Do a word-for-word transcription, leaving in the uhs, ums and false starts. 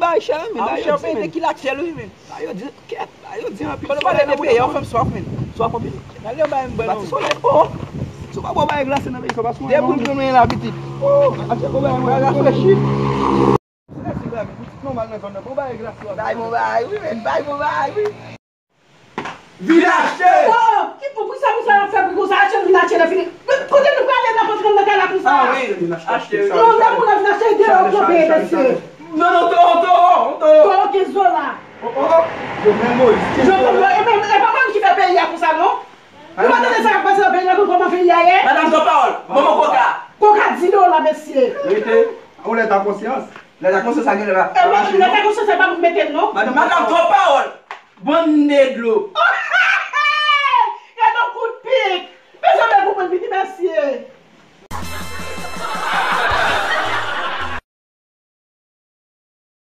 Ay, chè, men, a, chè, yo peye de kila chè, wi, men. A, yo di, kèt, a, yo di anpil. Kòm nou pale de peyi, ou fè m swaf, men. Swaf anpil. Gade yo bay m bwè, non. Pati sou lè, oh. Si w pa bwè bagay glase nan peyi sa, paske de boul pou mwen la, pitit. Oh, achte bon bagay, mwen, rafrechi. Nòmal nan zòn nan, bon bagay glase. Bay bon bagay, wi, men, bay bon bagay, wi. Vin achte! Oh, ki pou, pou sa, pou sa, fè pou sa, achte, vin achte, lè fini. Men, kote nou prale, n ap antre nan kay la konsa? Ah, wi, vin achte, achte, wi. Non, lè moun ap vin achte, de yo kanpe, mesye. Non, non, towo, towo, towo. Towo, ke zo la. Oh, oh, oh. Jovenel Moïse, Jovenel Moïse, e pa, e pa mwen ki fè peyi a konsa, non. Ou pa tande sa k ap pase nan peyi a, non, kòman peyi a ye? Madanm, twa pawòl. Manman koka. Koka di dola, mesye. Rete. Ou lè ta konsyans. Lè ta konsyans, sa gen lè la. E mwen, lè ta konsyans, se pa pou mete l, non. Madanm, madanm, twa pawòl. Bann de dlo.